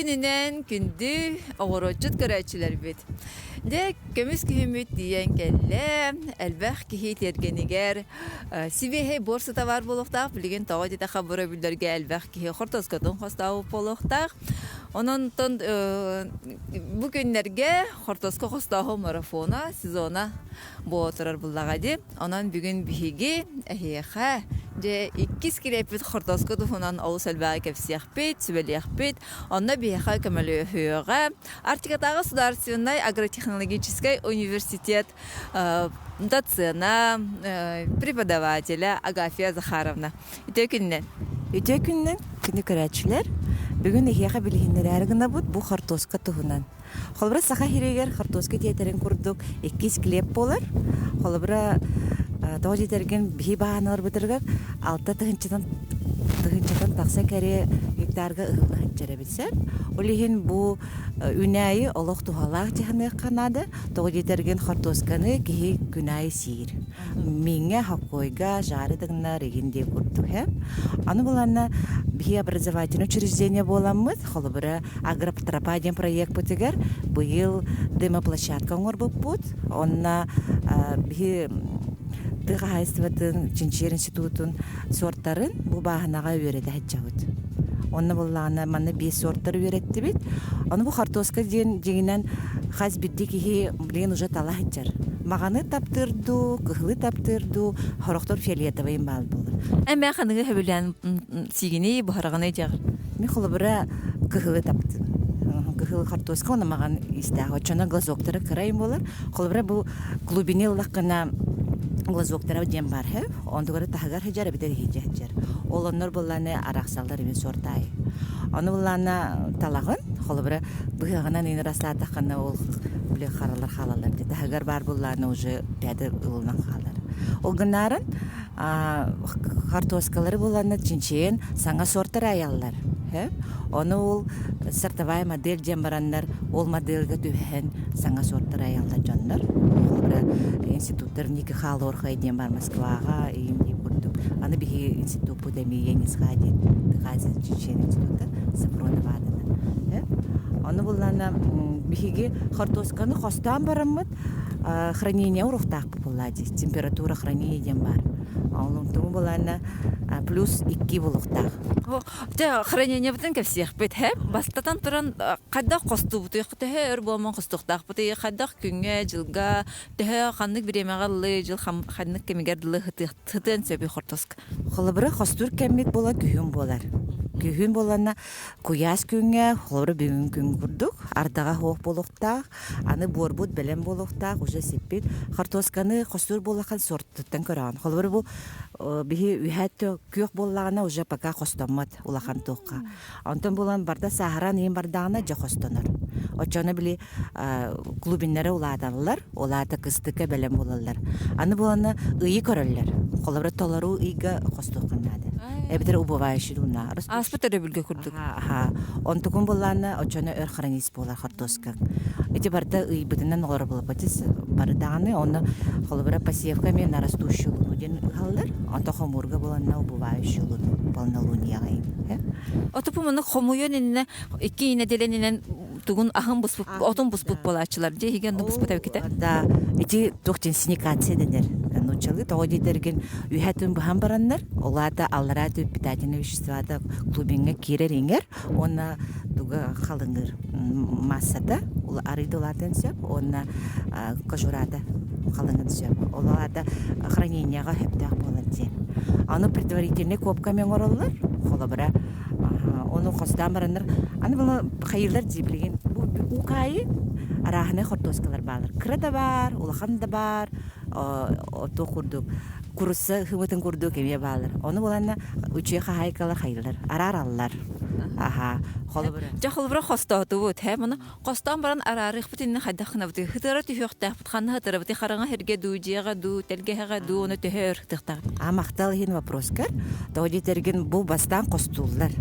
күнүнэн күндү оҕуруотчут көрөөччүлэрбит! Дьэ, көмүс күһүммүт тиийэн кэллэ. Элбэх киһи тиэргэнигэр сибиэһэй буор сыта баар буолуохтаах. Билигин тоҕо диэтэххэ, бу өрөбүллэргэ элбэх киһи хортуоскатын хостообут буолуохтаах. Онон бу күннэргэ хортуоска хостооһун марафона, сезона буола турар буллаҕа дии. Онон бүгүн биһиги эһиэхэ дьэ иккис килиэппит хортуоска туһунан олус элбэҕи кэпсиэхпит, сүбэлиэхпит. Онно биһиэхэ көмөлөһүөҕэ Арктикатааҕы государственнай агротехнологическай университет доцена, преподавателя Агафья Захаровна. Үтүө күнүнэн! Үтүө күнүнэн, күнү көрөөччүлэр! Бүгүн эһиэхэ билиһиннэрээри гынабыт бу хортуоска туһунан. Холобура, саха сиригэр хортуоска тиэтэрин курдук иккис килиэп буолар. Холобура, тоҕо диэтэргин биһи бааһыналарбытыгар алта тыһыынчатан тыһыынчатан тахса кэрэ гектарга ыһылла сылдьар эбит сөп. Ол иһин бу үүнээйи олох туһалаах дьаһаныахха наада. Тоҕо диэтэргин хортуосканы киһи күн аайы сиир. Мииҥҥэ, хоккойга, жары тыгыннар игин диэн курдук һэ. Аны буланна биһи образовательное учреждение буоламмыт, холобура, Агротропа диэн проекпытыгар быйыл демо-площадка оҥорбуппут. Онно биһи тыа хаһаайыстыбатын чинчийэр институтун суортарын бу бааһынаҕа үөрэтэ сылдьабыт. Онно буоллаҕына манна биэс суортары үөрэттибит. Ону бу хортуоска диэн дьиҥинэн хас биирдии киһи билигин уже тала сылдьар. Маҕаны таптыыр дуу, кыһылы таптыыр дуу, сорохтор фиолетовыйын баал буолар. Эмээ ханыгы сөбүлээн сиигиний, буһараҕыный дьаҕар? Мин холобура кыһылы таптыым. Кыһыл хортуоска уонна маҕан истээх. Оччоно глазоктара кыра буолар. Холобура бу глубины ыллаххына глазоктара диэн баар һэ. Онтугары таһыгар сылдьар эбэтэр иһирдьэ сылдьар. Ол оннор буоллааны арахсаллар эбин суортаайы. Ону буллаана талаҕын, холобура быһаҕынан ыйын ырастаатаххына ол били харалар хаалаллар дии. Таһыгар баар буллаана уже пяды ылынан хаалар. Ол гыннаарын хортуоскалары буланна чинчийэн саҥа суортар айаллар. Ону ол сортовая модель диэн бараннар ол модельга түһэн саҥа суортар айаллар дьоннор. Холобура институттар Ники Халорхай диэн бар Москваҕа иин дии курдук. Аны биһи институппут эмиэ Янисха диэн Тыхази чинчийэр института Сафронова аатынан. Ону буллана биһиги хортуосканы хостоон бараммыт хранение уруохтаахпыт буолла дии температура хранения диэн баар. Ол булаана плюс икки булуохтаах. Дьэ, хранениебытын кэпсиэхпит. Һэ, бастатан туран, хайдах хостуубутуй, төһө өр буолман хостуохтаахпытый, хайдах күҥҥэ, дьылга, төһө ханнык бириэмэҕэ ыллыы, дьыл ханнык кэмигэр дылы сытыан сөбүй хортуоска? Холобура, хостуур кэммит буола күһүн буолар. Күһүн буолана куйаас күҥҥэ, холобура бүгүн күн курдук, ардаҕа суох буолуохтаах, Аны буорбут бэлэм буолуохтаах, уже сиппит. Хортуосканы хостуур буоллахха сортуттан көрөҕүн. Холобура бу биһи үһээт күөх буоллаҕына уже пока хостоммот улахан туохха. Онтон булан барда сааһыран иин бардаҕына дьэ хостонор. Оччоно били глубиннары улааталлар, улаата кыстыкка бэлэм буолаллар. Аны буолана ыйы көрөллөр. Холобура толору ыйга хостуохха наада. Эбэтэр убывающий луна. Ааспыт өрөбүлгэ курдук. Аха. Онтукун буллаана оччоно өр хранить буолар хортуоска. Ити барыта ыйбытынан олоробулапатис бары даҕаны онно холобура посевка эмиэ на растущую луну диэн ыһаллар. Онто хомуурга буланна убывающую луну полнолунияҕа. Отупу муну хомуйан иннэ икки нэдиэлэнинэн тугун аһын буспут отун буспут буолааччылар дьэ иһигэ онну буспут эбиккитэ. Да, ити туох диэн синикация дэнэр нууччалыы тоҕо диэтэргин үһэ түн быһан бараннар ол аата аллараа түн питательное веществота клубиҥҥа киирэр иҥэр уонна туга халыҥыр массата арыйда улаатыан сөп уонна кожурата халыҥын сөп ол аата храненияҕа сөптөөх буолар диэн аны предварительный копками оҥороллор холобура ону хостоон бараннар аны була хайыылар дии билигин бу уукаайы арааһынай хортуоскалар бааллар кыра да баар улахан да баар туох курдук курусса ыһыбытын курдук эмиэ бааллар. Ону буланна үчүгэй хаһаайкалар хайылар, араараллар. Аха, холобура. Дьэ холобура хостоотубут, һэ, муну хостоон баран араарыахпыт иннинэ хайдах гынабытый? Хытыара түһүөхтээхпит, ханна хытырабытый? Хараҥа сиргэ дуу, дьиэҕэ дуу, тэлгэһэҕэ дуу, ону төһө өр хытыахтаахпыт? А махтал иһин вопроскар. Тоҕо диэтэргин бу бастаан хостууллар.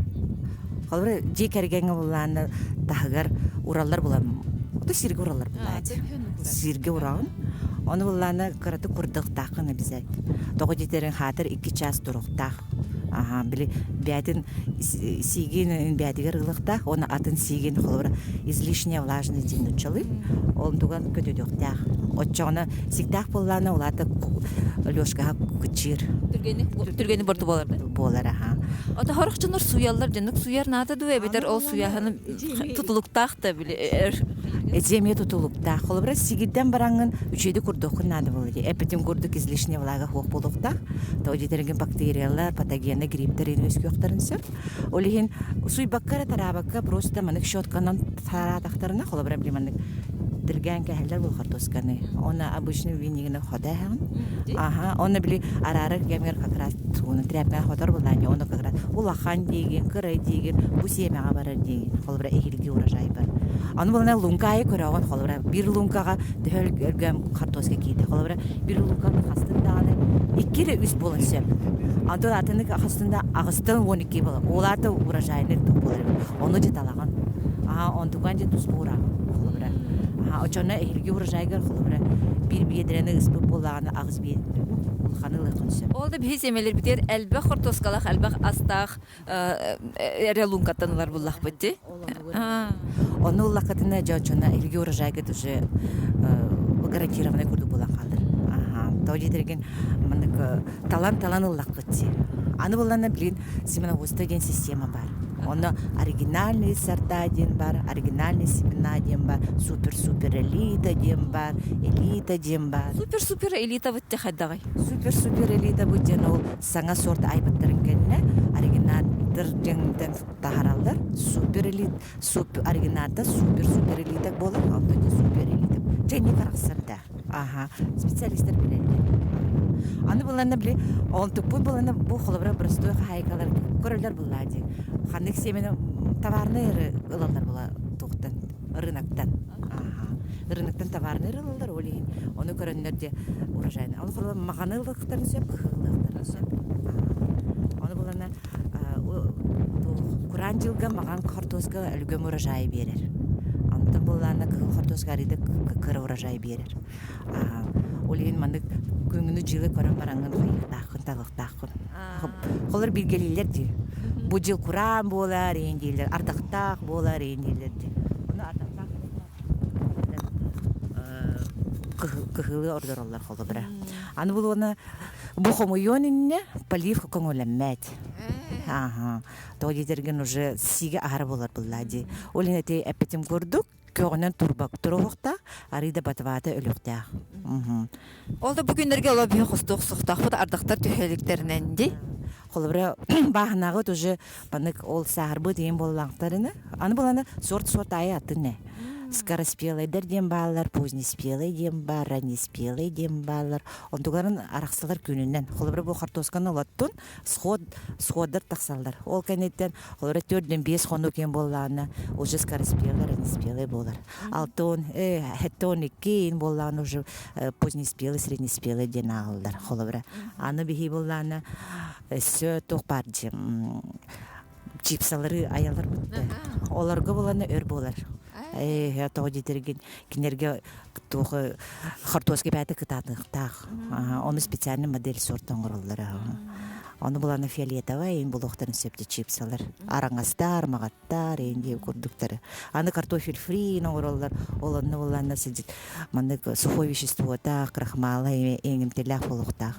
Холобура дьиэ кэргэҥҥэ буллааны таһыгар ураллар булан ото сиргэ ураллар булааччы. Сиргэ ураҕын. Ону буллаана кыратык курдуктааххын обязательно. Тоҕо диэтэрин хаатыр икки чаас туруктаах. Аха, били бээтин сиигин бээтигэр ылыахтаах, уонна атын сиигин холобура излишняя влажность диэн нууччалыы, онтуган көтүтүөхтээх. Оччоҕуна сиктээх буоллаҕына улаата Лёшкаҕа кыччыыр. Түргэни түргэни борду буолар да? Буолар, аха. Ото хорох дьоннор суйаллар, дьоннук суйар наада дуу эбэтэр ол суйаһын тутулуктаах да били Эдьиэ эмиэ тутулуктаах. Холобура, сигирдэн бараҥҥын үчүгэйдик курдуоххун наада буолар дии. Эппитин курдук излишняя влага суох буолуохтаах. Тоҕо диэтэргин бактериялар, патогеннай грипптэр үөскүөхтэрин сөп. Ол иһин суйбакка эрэ тараабакка просто маннык щетканан тараатахтарына, холобура, били маннык тиргээн кэһэллэр бұл хортуосканы. Оны обычно винигini хота эһэҕин. Аха, оны били араарар кэмигэр как раз тугунан тряпкаҕа хотор булаанньа, оны как раз улахан диигин, кыра диигин, бу сиэмэҕэ барар диигин. Холобура, эһилги урожай бар. Аны булана луҥка аайы көрөҕүн, холобура, биир луҥкаҕа төһө өлгөм хортуоска киирдэ. Холобура, биир луҥканы хастын даҕаны икки эрэ үс буолан сөп. Антон атыны хастын да аҕыстан 12 буолар. Ол аата урожайный туох буолар эбит. Ону дьэ талаҕын. Аха, онтукан дьэ туспа ураҕын, холобура. Аха, оччоно эһилги урожайгар, холобура, биир биэдэрэни ыспыт буоллаҕына аҕыс биэдэрэ улаханы ылыаххын сөп. Ол да биһи сиэмэлэрбитигэр элбэх хортуоскалаах, элбэх астаах эрэ луҥкаттан ылар буллахпыт дии. Ону ыллаххытына дьэ оччоно эһиги урожайгыт уже гарантированный курдук буолан хаалар. Аха. Тоҕо диэтэргин маннык талан-талан ыллаххыт дии. Аны буллана билин семеноводство диэн система бар. Онно оригинальные сорта диэн бар, оригинальные семена диэн бар, супер-супер элита диэн бар, элита диэн бар. Супер-супер элита бытте хайдаҕый? Супер-супер элита бу диэн ол саҥа сорт айбыттарын кэннэ оригинатор дьаҥтан таһараллар. Супер элит, супер оригината супер-супер элита буолар, онтон супер элита. Дьэ инник арахсар да. Аха, специалистар билэллэр. Аны буланна били онтукпут буланна бу холобура простой хаһаайкалар көрөлөр буллаа дии. Ханнык сиэмэни товарный ылаллар була туохтан рыноктан. Аха. Рыноктан товарный ылаллар ол иһин ону көрөннөр де урожайны. Ол холобура маҕаны ылыахтарын сөп, кыһыллыахтарын сөп. Ону буланна кураан дьылга маҕан хортуоска өлгөм урожайы биэрэр. Онтон буллаана кыһыл хортуоска арыйда кыра урожай биэрэр. Ол иһин маннык күҥүнү дьылы көрөн бараҥҥын хайыахтааххын, талыахтааххын. Холор билгэлииллэр дии. Бу дьыл кураан буолар, иһин дииллэр, ардахтаах буолар, иһин дииллэр дии. Ону ардахтаах кыһылы ордороллор холобура. Аны булуона бу хомуйуон иннэ полив көҥүлэммэт. Ааһа. Тоҕо диэтэргин уже сиигэ аһара буолар буллаа дии. Ол иһин ити эппитим курдук көҕүнэн турбак туруохтаах, арыый да батыбаата өлүөхтээх. Ол да бу күннэргэ оло биһи хостуох сухтаахпыт ардахтар түһэликтэринэн дии. Холобура бааһынааҕыт уже маннык ол сааһырбыт иһин буоллаахтарына аны буланы сорт-сорт аайы атын ээ. Скороспелайдар диэн бааллар, позднеспелый диэн баар, раннеспелый диэн бааллар. Онтугарын арахсалар күнүнэн. Холобура бу хортуосканы олоттун, сход, сходдар тахсаллар. Ол кэнниттэн холобура 4-5 хонук киэн буоллаҕына уже скороспелый, раннеспелый буолар. Алтон, 12 ин буоллаҕына уже позднеспелый, среднеспелый диэн ааҕыллар холобура. Аны биһи буоллаҕына өссө туох баар дии чипсалары айалар бутта. Олорго булана өр буолар. Ээ, тоҕо диэтэргин кинилэргэ туох хортуоска бэйэтэ кытаатыахтаах. Ону специальный модель сорт оҥороллор. Ону булана фиолетовая иин булуохтарын сөп чипсалар. Араҥастар, маҕаттар, иин диэ курдуктары. Аны картофель фри оҥороллор. Ол онно булана сидит маннык сухой веществотаах, крахмала эҥимтэлээх буолуохтаах.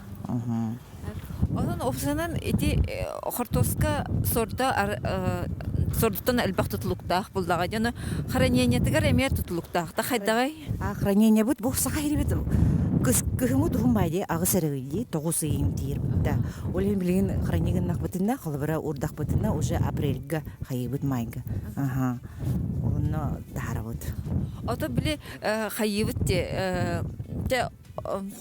Онон уопсайынан ити хортуоска сорда сордуттан элбэх тутулуктаах буллаҕа дьону хранениетыгар эмиэ тутулуктаах да хайдаҕай? Хранениебыт бу саха ирибит кыһыммыт уһун баай дии аҕыс эрэ ый дии тоҕус ыйын диир да ол иһин билигин хранение гыннахпытына холобура урдахпытына уже апрельга хайыыбыт майга аха онно таһарабыт Ото били хайыыбыт те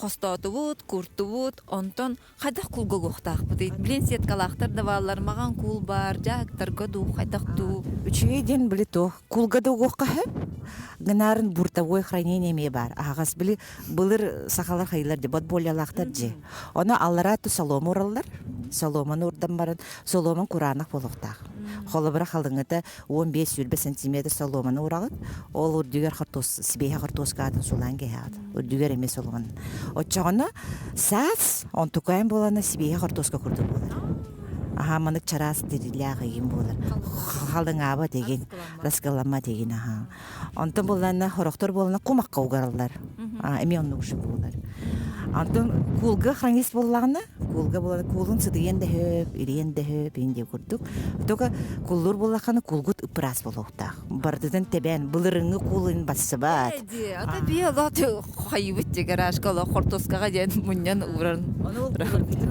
хостоотубут, куртубут, онтон хайдах куулга угуохтаахпытый? Билин сеткалаахтар да бааллар, маҕан куул баар, дьааһыктарга дуу, хайдах дуу? Үчүгэй диэн били туох куулга да угуохха сөп. Гынарын бортовой хранение эмиэ баар. Аһаҕас били былыр сахалар хайылар дии, подбольялаахтар дии. Ону аллараа ту солома ураллар. Соломаны урдан баран, соломан кураанах буолуохтаах. Холобура халыҥыта 15-20 сантиметр солуоманы ураҕыт, ол үрдүгэр хортуос, сибиэһэ хортуоскаатын сулаан кэһэҕит. Үрдүгэр эмиэ солуоманы. Оччоҕуна саас онтукайын буолана сибиэһэ хортуоска курдук буолар. Аха манык чараас тирилээх игин буолар. Халыҥаабат игин, раскаламмат игин аха. Онтон буоллаана хорохтор буоллаана кумахха угараллар. Эмиэ оннук үчүгэй буолар. Онтон куулга хранить буоллаҕына, куулга буолан куулун сытыйан да сөп, ириэн да сөп, иин диэ курдук. Только куллуур буоллаххына куулгут ыпыраас буолуохтаах. Барытын тэбээн былырыҥҥы куулун бассыбат. Ата бии олох хайыбыт дии гаражка олох хортуоскаҕа диэн мунньан ууран. Ону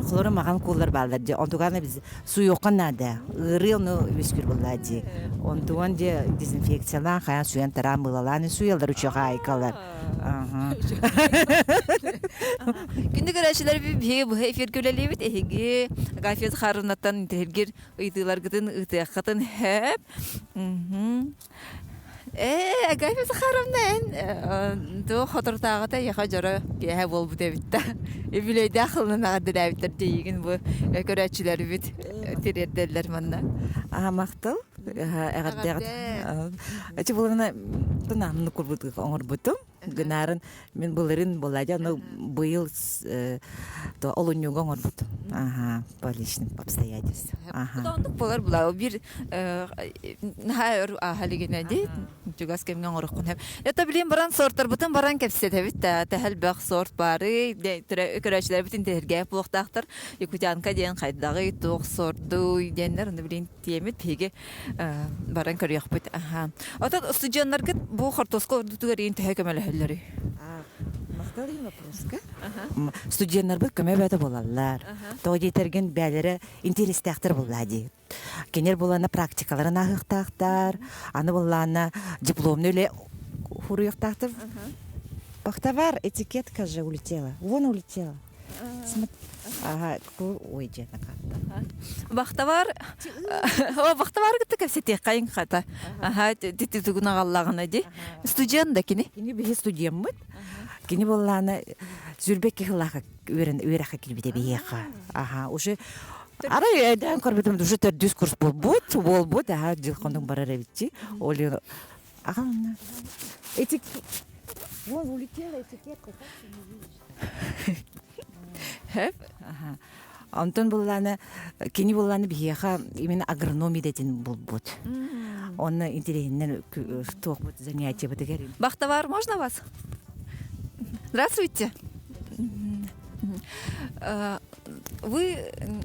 холоро маҕан кууллар бааллар дии. Онтугана біз суйуохха наада. Ыарыы ону үөскүүр буоллаа дии. Онтуган дьэ дезинфекциялаан хайаан суйан тараан мыылалаан суйаллар үчүгэй хаайкалар. Күндү көрөөччүлэр биһиги быһа эфиргэ үлэлиибит. Эһиги Агафья Захаровнаттан интэһиргир ыйытыыларгытын ыытыаххытын сөп. Ээ, Агафья Захаровна эн туох соторутааҕыта эйиэхэ дьоро киэһэ буолбут эбит да. Үбүлүөйдээх сылынан эҕэрдэлээбиттэр дьиэйигин бу көрөөччүлэрбит тириэрдэллэр манна. Аха махтал. Эҕэрдэҕит. Эти булана тынаамны курбут оҥорбутум. Гынарын мин былырын буладя, но быйыл то олунньуга оҥорбутум. Ага, по личным обстоятельствам. Ага. Оннук буолар була бир наһаа өр ааһа илигинэ дии чугас кэмҥэ оҥороххун сөп. Это билин баран сортарбытын баран кэпсэтэбит да тэһэлбэх сорт баары көрөөччүлэрбит интэһиргээп буолуохтаахтар. Якутянка диэн хайдаҕый, туох сордуй диэннэр ону билин тиэмит биһиги баран көрүөхпүт. Аха. Отон устудьуоннаргыт бу хортуоска ордутугар иин төһө көмөлөһөллөрүй? Махтал иһин вопроска. Студеннарбыт көмө бөтө буолаллар. Тоҕо диэтэргин бээлэрэ интэриэстээхтэр буоллаа дии. Кинилэр буолана практикаларын ааһыахтаахтар, аны буоллаана дипломный үлэ хуруйуохтаахтар. Бахтавар, этикетка же улетела. Вон улетела. Ага, ой, дьэ, Бахтавар, о, бахтавар кытта кэпсэтиэххэйин хата. Аха, тититугун аҕаллаҕына ди. Студент да кини? Кини биһи студеммыт. Кини буоллаана сүрбэк киһилаах үөрэххэ киирбитэ биһиэхэ. Аха, уже арай өйдөөн көрбүтүм уже төрдүс курс буолбут, буолбут, аха, дьыл хонук барар эбитчи. Ол аха, этик Вон улетела этикетка, как ты не видишь? Онтон буллааны кини буллааны биһиэхэ именно агроном идэтин булбут. Онно интэриэһинэн туохпут занятиебытыгар. Бахтавар, можно вас? Здравствуйте. Вы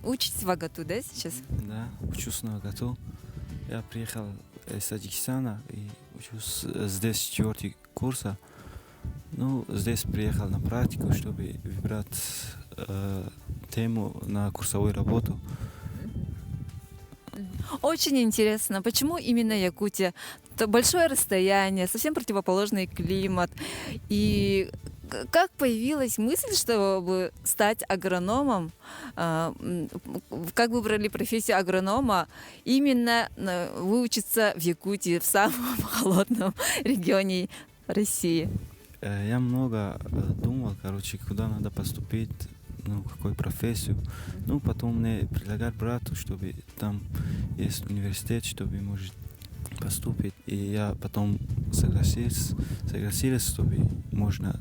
учитесь в АГАТУ, да, сейчас? Да, учусь на АГАТУ. Я приехал из Таджикистана и учусь здесь четвертый курса. Ну, здесь приехал на практику, чтобы выбрать тему на курсовую работу. Очень интересно, почему именно Якутия? Это большое расстояние, совсем противоположный климат. И как появилась мысль, чтобы стать агрономом? Как выбрали профессию агронома? Именно выучиться в Якутии, в самом холодном регионе России. Я много думал, короче, куда надо поступить, ну, какую профессию. Ну, потом мне предлагали брату, чтобы там есть университет, чтобы, может, поступить. И я потом согласился, согласился, чтобы можно.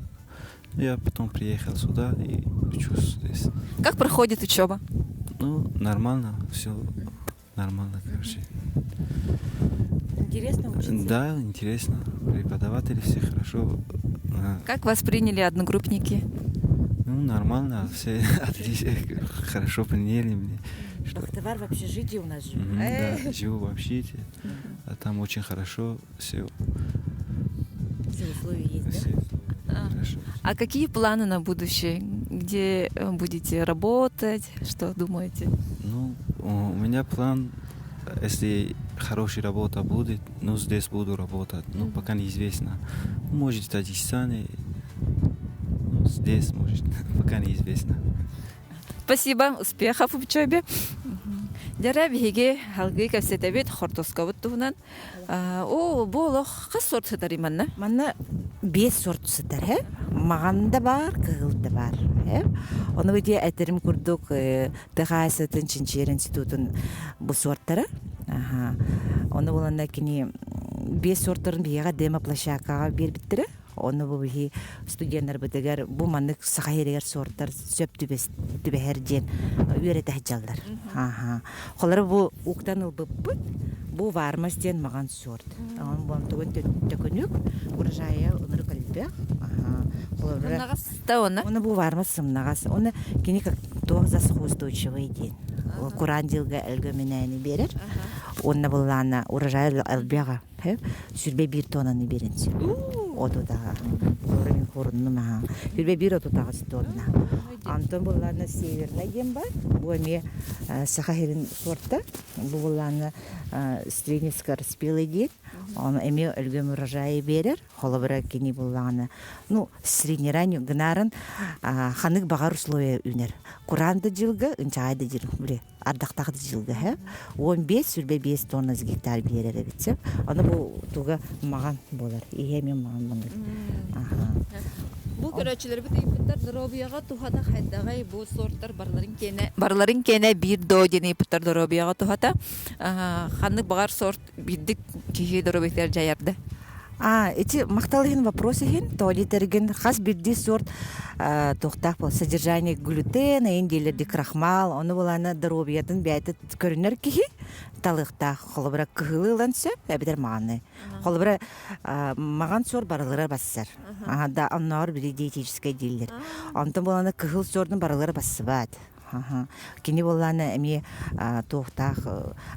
Я потом приехал сюда и учусь здесь. Как проходит учеба? Ну, нормально, все нормально, короче. Интересно учиться? Да, интересно. Преподаватели все хорошо. Как вас приняли одногруппники? Ну, нормально, все отлично, хорошо приняли меня. Что... Бахтавар в общежитии у нас живет. Да, живу в общежитии, а там очень хорошо все. Все условия есть, да? Все хорошо. А какие планы на будущее? Где будете работать? Что думаете? Ну, у меня план, если хорошая работа будет, ну, здесь буду работать. Ну, пока неизвестно. Может, в Таджикистане, ну, здесь, может, пока неизвестно. Спасибо, успехов в учебе. Дьэ биһиги салгыы кэпсэтэбит хортуоскабыт туһунан. О, бу олох хас сорт сытар манна? Манна биэс сорт сытар, э? Маҕан да баар, кыһыл да баар. Э? Ону ити этэрим курдук ТХС-тын чинчийэр институтун бу суортара. Аха. Ону буланна кини биэс сортарын биһиэхэ демо-площадкаҕа биэрбиттэрэ. Ону бу биһи студеннарбытыгар бу маннык саха сиригэр суортар сөп түбэһэр диэн үөрэтэ сылдьаллар. Аха. Холобура бу уктан ылбыппыт бу вармас диэн маҕан суорт. Онон бу төкүнүк урожайа ынырык элбэх. Аха. Холобура Сымнаҕас да уонна? Оны бу вармас сымнаҕас. Оны кини как туох засухоустойчивый диэн. Кураан дьылга өлгөмүнээни биэрэр. Уонна буллаана урожай элбэҕэ. 21 тоннаны биэрэн сөп. Отутаҕа. Холобура мин хоруннум аха. 21 отутаҕас тонна. Антон буллаана Северный диэн бар. Бу эмиэ Саха сирин сорта. Бу буллаана Стрельницкая распилы диэн. Ону эмиэ өлгөм урожайы биэрэр. Холобура кини буллаҕына ну среднераннюю гынарын ханнык баҕар условия үүнэр. Кураан да дьылга, ынчаҕай да дьыл, били ардахтаах да дьылга һэ 15 25 тонна с гектар биэрэр эбит сөп. Аны бу туга маҕан буолар. Иһэ эмиэ маҕан маннык. Аха. Бу көрөөччүлэрбит ыйыппыттар доруобуйаҕа туһата хайдаҕай бу сорттар барыларын киэнэ барыларын киэнэ биир доо диэн ыйыппыттар доруобуйаҕа туһата ханнык баҕар сорт биирдик киһи доруобуйатыгар дьайар да? А, ити махтал иһин вопрос иһин, туалетергин хас биирдии сорт туохтаах бол содержание глютен, эйин диэлэрди крахмал, ону булана доруобуйатын бэйэтэ көрүнэр киһи талыахтаах. Холобура кыһылы ылан сөп, эбэтэр маҕаны. Холобура маҕан сор барылара бассар. Да, оннооҕор били диетическэй дииллэр. Онтон булана кыһыл сордун барылара бассыбат. Кини буоллаана эмиэ туохтаах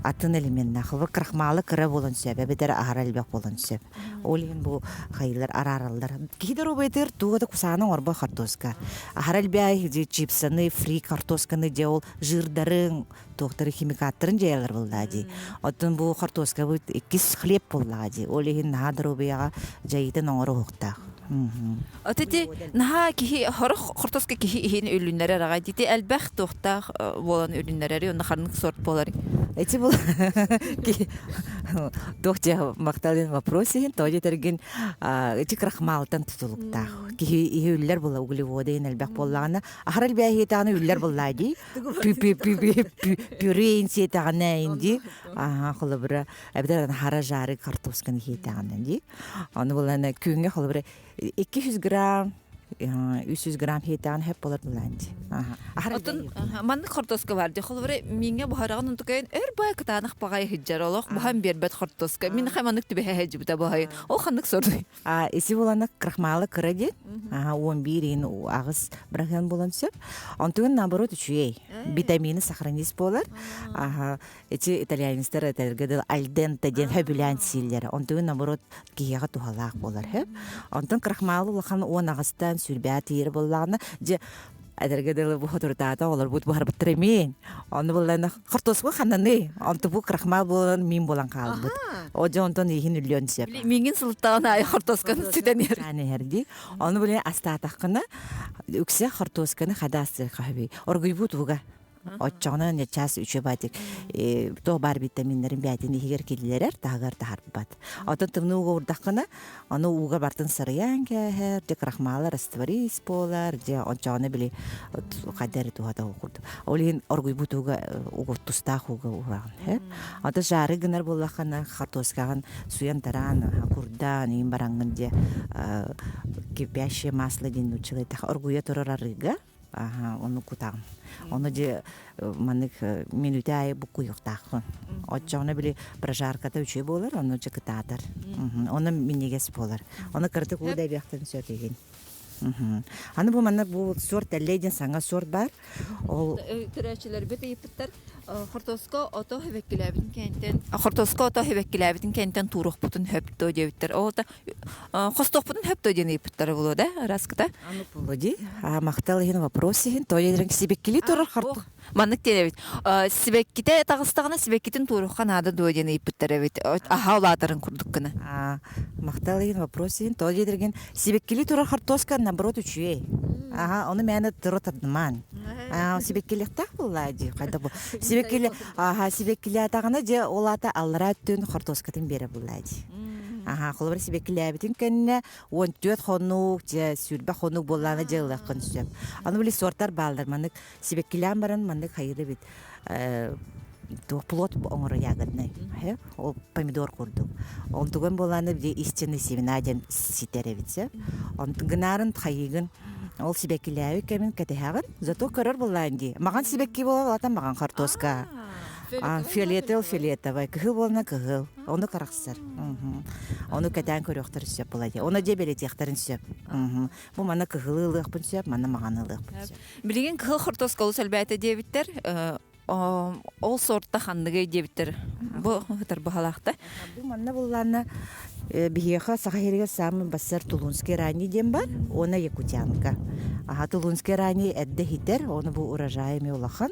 атын элеменнээх. Холобур, крахмалы кыра буолан сөп, эбэтэр аһара элбэх буолан сөп. Ол иһин бу хайыылар араараллар. Киһи доруобуйатыгар туга да кусааны оҥорбот хортуоска. Аһара элбээх чипсаны, фри картошканы дьэ ол жирдарын, туохтары химикаттарын дьайалар буоллаа дии. Оттон бу хортуоска бу иккис хлеб буоллаҕа дии. Ол иһин наһаа доруобуйаҕа дьайыытын оҥоруохтаах. От ити наһаа киһи хорох хортуоска киһи иһин үлүннэрэр аҕай дии. Элбэх туохтаах буолан үлүннэрэри онно ханнык сорт буолар? Эти бул туох дьэ махталын вопрос иһин тоҕо диэтэргин ити крахмалтан тутулуктаах. Киһи иһи үллэр була углевода иһин элбэх буоллаҕына аһара элбээһиэтаҕына үллэр буоллаа дии. Пюре сиэтэҕинэ инди аха холобура эбэтэр хара жары картошканы сиэтэҕинэ дии. Ону булан күҥҥэ холобура 200 грамм 300 грамм хиэтэҕин хэп болар булаан дии. Отун маннык хортуоска бар дии. Холобура миҥҥэ буһараҕын онтукайын өр бай кытаанах баҕайы сылдьар олох буһан биэрбэт хортуоска. Мин хай маннык түбэһэ сылдьыбыта буһайын. Ол ханнык сордуй? А ити булана крахмалы кыра диэн, 11 иһин аҕыс бырыһыан буолан сөп. Онтугун наоборот үчүгэй. Витамины сохранить буолар. Аха, ити итальянецтар этэргэ дылы альденте диэн хөбүлээн сииллэр. Онтугун наоборот киһиэхэ туһалаах буолар. Онтон крахмалы улахан 10 аҕыстан сүүрбэҕэ тиийэр буоллаҕына, дьэ Эдэргэ дылы бу соторутаата олорбут буһарбыттар эмиэ. Ону буллана хортуоска ханнаный? Онту бу крахмал буолан миин буолан хаалбыт. О дьэ онтон иһин үллүөн сөп. Миигин сылтаҕын аайы хортуосканы сүтэн иһэр. иһэр дии. Ону билэн астаатаххына үксэ хортуосканы хадаас хаһыбый. Оргуйбут ууга. Оччоҕуна час үчү батик туох баар витаминнарын бээтин иһигэр киллэрэр, таһыгар таһарбат. Оттон тымныы ууга уурдаххына, ону ууга бартын сарыйан кээһэр, дьэ крахмала растворись буолар, дьэ ончоҕуна били хайда эрэ туһата курдук. Ол иһин оргуйбут ууга угу тустаах ууга уураҕын. Ото жары гынар буоллаххына хортуоскаҕын суйан тараан, курдаан, иин бараҥҥын дьэ кипящее масло диэн нууччалыы оргуйа турар арыыга Аха, ону кутаҕын. Ону дьэ маннык мүнүүтэ аайы буккуйуохтааххын. Оччоҕуна били прожарката үчүгэй буолар, ону дьэ кытаатар. Ону минньигэс буолар. Ону кыратык уу да эбиэхтэн сөп игин. Аны бу манна бу сорт эллэй диэн саҥа сорт баар. Ол Көрөөччүлэрбит ыйыппыттар хортуоска ото хэбэккилээбитин кэнтэн хортуоска ото хэбэккилээбитин кэнтэн туруохпутун хөп дуо диэбиттэр. Ол Хостуохпутун хөп доо диэн ыйыппыттара буолуо да, ыраскыта? Аны буолуо дии. А махтал иһин вопрос иһин тоойо сибэккили турар харт. Маннык диэн эбит. Сибэккитэ таҕыстаҕына сибэккитин туоруохха наада дуо диэн ыйыппыттар эбит. Аһа улаатарын курдук гына. Махтал иһин вопрос иһин тоойо диэн сибэккили турар хортуоска наоборот үчүгэй. Аха, ону мээнэ тура тардымаан. Сибэккилиэхтээх буоллаа дии. Хайда бу. Сибэккили аха сибэккилээтаҕына дьэ ол аата аллараа өттүн хортуоскатын биэрэ буоллаа дии. Аха, холобур сибэккилээбитин кэннэ 14 хонук, дьэ 20 хонук буоллаҕына дьэ ылыаххын сөп. Аны били суортар бааллар, маннык сибэккилээн баран маннык хайыыр эбит. Туох плод оҥоро ягодный. Ол помидор курдук. Онтуган буолааны били истинный семена диэн ситэр эбит сөп. Онтун гынаарын хайыгын ол сибэккилээбит кэмин кэтэһэҕин. Зато көрөр буоллаан дии. Маҕан сибэкки буола улаатан маҕан хортуоска. Фиолетовый фиолетовый, кыһыл буолна кыһыл. Ону карахсар. Ону кэтээн көрүөхтэрин сөп була дии. Ону дьэ бэлэтиэхтэрин сөп. Бу манна кыһылы ылыахпын сөп, манна маҕаны ылыахпын сөп. Билигин кыһыл хортуоска олус элбээтэ диэбиттэр. Ол сорта ханныгый диэбиттэр. Бу ытар быһалаахта. Бу манна буллаана биһиэхэ Саха сиригэр саамай бассар Тулунский ранний диэн бар, уонна Якутянка. Аха Тулунский ранний эрдэ хитэр, оны бу урожай эмиэ улахан.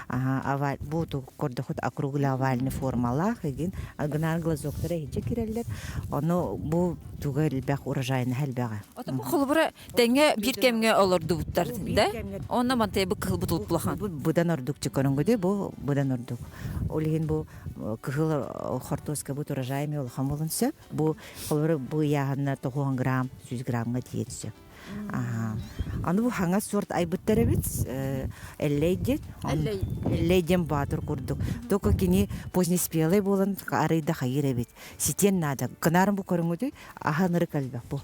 Аха бу көрдөхүт округлый-овальный формалаах игин гынан глазоктара иһдьэ кирэллэр. Ону бу туга элбэх урожайнаһа элбэҕэ. Ото бу холобура тэҥҥэ биир кэмҥэ олордубуттар да? Онно мантай бу кыһыл бутулук улахан. Бу быдан ордук чыкоронгуди бу быдан ордук. Ол иһин бу кыһыл хортуоска бу урожай эмиэ улахан буолун сөп. Бу холобура бу ыйааһынна 90 грамм, 100 граммга тиийэр сөп. Аны бу хаҥас сорт айбыттар эбит, Эллэй диэн. Эллэй диэн баатыр курдук. Только кини позднеспелый буолан арыйда хайыр эбит. Ситиэн наада. Кынаарым бу көрүҥүтүй, аһа ынырык элбэх бу.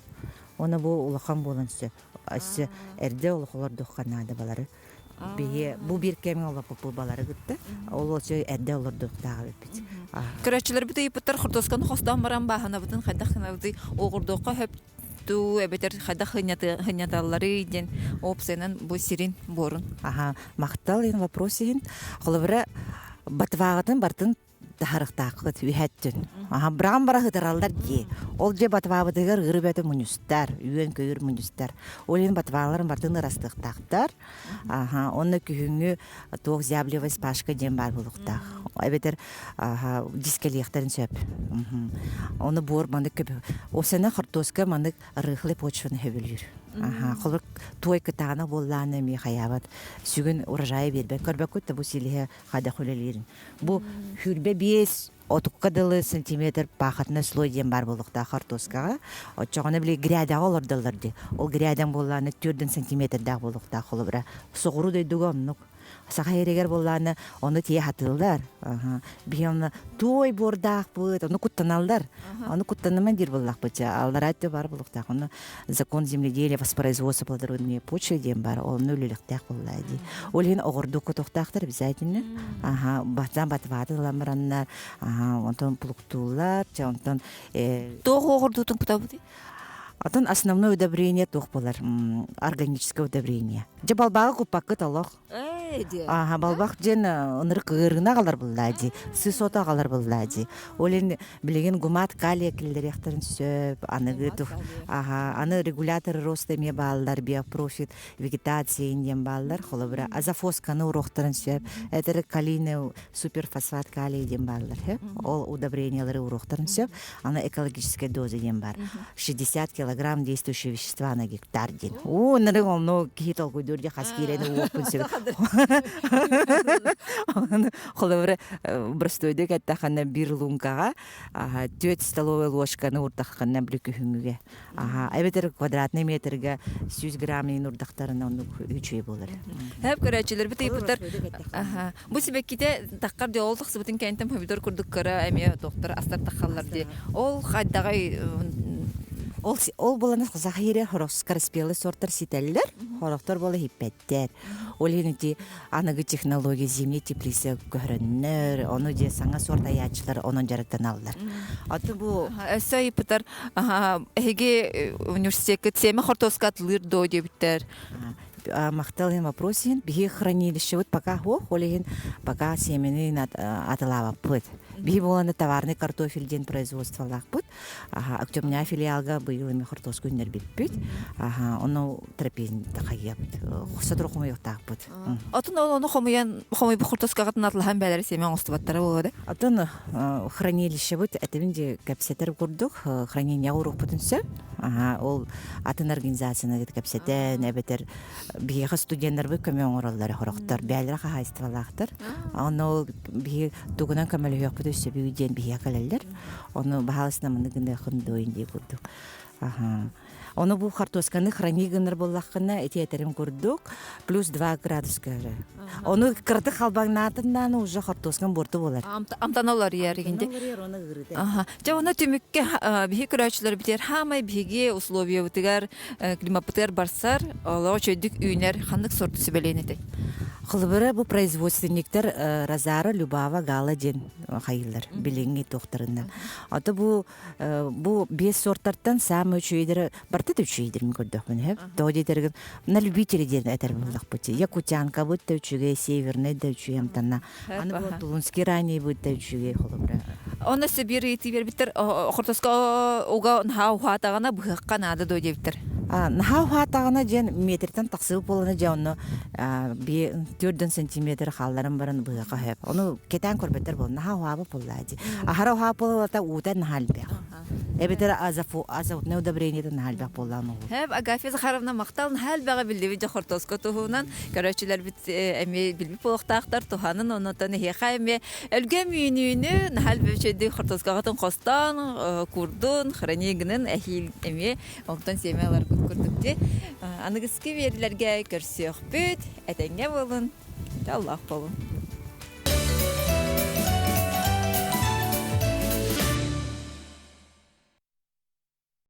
Оны бу улахан буолан сөп. Өссө эрдэ олохолордуохха наада балары. Биһи бу биир кэмҥэ олоппуппут балары кытта. Ол өссө эрдэ олордуохтаах эбиппит. Көрөөччүлэрбит ыйыппыттар хортуосканы хостоон баран бааһынабытын хайдах гынабытый оҕурдуохха сөп дуу эбэтэр хайдах хынньаталларый диэн опциянан бу сирин буорун. Аха, махтал иһин вопрос иһин. Холобура, батваҕытын бартын таһарыктааххыт үһэттүн. Аха, быраҕан бара ытыраллар дии. Ол дьэ батваабытыгар ыыры бөтө мунньустар, үөн-көйүүр мунньустар. Ол иһин батвааларын бартын ырастыахтаахтар. Аха, онно күһүҥҥү туох зяблевая спашка диэн баар буолуохтаах. Эбэтэр аха, дискэлиэхтэрин сөп. Ону буор маннык көбө. Осена хортуоска маннык рыхлый почваны сөбүлүүр. Аха, холор туой кытаана буоллаана эмиэ хайаабат. Сүгүн урожайы биэрбэт. Көрбөккүт да бу силиһэ хайдах үлэлиирин. Бу хүрбэ биэс отукка дылы сантиметр пахотный слой диэн баар буолуохтаах хортуоскаҕа. Оччоҕуна били грядаҕа олордоллор дии. Ол грядаҥ буоллаҕына төрдүн сантиметрдаах буолуохтаах холобура. Соҕуруу дойдуга оннук. Саха сиригэр буоллаҕына ону тиэ хатыыллар. Биһи онно туой буордаахпыт, ону куттаналлар. Ону куттаныман диир буоллахпыт. Аллараа өттө бар буолуохтаах. Ону закон земледелия воспроизводства плодородной почвы диэн бар. Онно үлэлэхтээх буоллаа дии. Ол иһин оҕордуу кутуохтаахтар обязательно. Аха, батан батвааты ылан бараннар, аха, онтон плугтууллар, чэ онтон Туох оҕордуутун кутабытый? Атын основное удобрение туох буолар? Органическое удобрение. Дьэ балбааҕы куппаккыт олох. Ааһа балбах диэн ынырык ыарыына аҕалар буллаа дии, сыс ото аҕалар буллаа дии. Ол иһин билигин гумат калия киллэриэхтэрин сөп, аныгы аха, аны регулятор роста эмиэ бааллар, биопрофит вегетация диэн бааллар, холобура азофосканы уруохтарын сөп, этэр калийный суперфосфат калий диэн бааллар, ол удобрениялары уруохтарын сөп, аны экологическая доза диэн бар. 60 килограмм действующего вещества на гектар диэн. Уу, ынырык онно киһи толкуйдуур дии хас киирэни уоппун сөп. Холобура, простойдук эттэххинэ биир лункаҕа түөрт столовая ложканы урдаххына били күһүҥҥүгэ. Аха, эбэтэр квадратный метрга 100 грамм иин урдахтарына оннук үчүгэй буолар. Хэп көрөөччүлэрбит ыйыппыттар. Бу сибэккитэ таххар дии ол тахсыбытын кэнтэн помидор курдук кыра эмиэ доктор астар таххаллар дии. Ол хайдаҕай Ол ол буолан саха иһирэ хорох скороспелый сорттар ситэллэр, хорохтор буола иһиппэттэр. Ол иһин ити аныгы технология зимний теплица көһөрөннөр, ону дьэ саҥа сорт айааччылар онон дьарыктаналлар. Аты бу Өссө ыйыппыттар, эһиги университеккит сиэмэ хортуоска атылыыр дуо диэбиттэр. Махтал иһин вопрос иһин биһи хранилищебыт пока суох, ол иһин пока семени атылаабаппыт. Биһи буолан товарный картофель диэн производстволаахпыт. Аха, Октября филиалга быйыл эми хортуоска үннэрбиппит. Аха, ону трапезник хайыабыт. Сотору хомуйуохтаахпыт. Отун ол ону хомуйан хомуйбут хортуоскаҕытын атылаһан бээлэри сиэмэ оҥостубаттара буолуо да? Отон хранилищебыт этибин же кэпсэтэр курдук хранениеҕа уруохпутун сөп. Аха, ол атын организацияны кэпсэтэн эбэтэр биһиэхэ студеннарбыт көмө оҥороллор хорохтор бээлэрэ хаһаайыстыбалаахтар. Онно ол биһи тугунан көмөлөһүөхпүт өссө диэн биһиэхэ кэлэллэр. Ону баһаалысына маннык гыныаххын дуо дии курдук. Аха. Ону бу хортуосканы храни гынар буоллаххына, ити этэрим курдук, плюс 2 градуска эрэ. Ону кыратык халбаҥнаатыннааны уже хортуоскан буорту буолар. Амтаналар иэригинди. Аха. Дьэ, оны түмүккэ биһи көрөөччүлэр битер хаамай биһиги условиябытыгар, климаппытыгар барсар, олоҕу чөйдүк үүнэр ханнык сорту сүбэлиэн этэй? Холобура, бу производственниктар Розара, Любава, Гала диэн хайыылар билиҥҥи туохтарынан. Ото бу бу биэс сортартан саамай үчүгэйдэрэ барыта да үчүгэйдэрин көрдөхпүн сөп. Тоҕо диэтэргин на любители диэн этэр буоллахпыт. Якутянка быт да үчүгэй, северный да үчүгэй амтанна. Аны бу Тулунский ранний быт да үчүгэй холобура. Онно өссө биир ыйытыы биэрбиттэр. Хортоска уга наһаа уһаатаҕына быһыахха наада дуо диэбиттэр. Наһаа уһаатаҕына диэн метртэн тахсыбыт буолана дьэ онно 4 сантиметр хаалларан баран быһыахха сөп. Ону кэтээн көрбөттөр буолла. Наһаа уһаабыт буолла дии. Аһара уһаабыт буолла уута наһаа элбэх. Эбэтэр азотное удобрениета наһаа элбэх буоллаҕына уһуур. Хэп, Агафья Захаровна махтал наһаа элбэҕи биллибит дьэ хортуоска туһунан. Көрөөччүлэрбит эмиэ билбит буолуохтаахтар туһанын оннуттан эһиэхэ эмиэ өлгөм үүнүүнү наһаа элбэх үчүгэйдик хортуоскаҕытын хостоон, куурдун, хранигынын эһиил эмиэ онтон сиэмэ ыларгыт курдук дии. Аныгыскы биэрилэргэ көрсүөхпүт, этэҥҥэ буолун, дьоллоох буолун.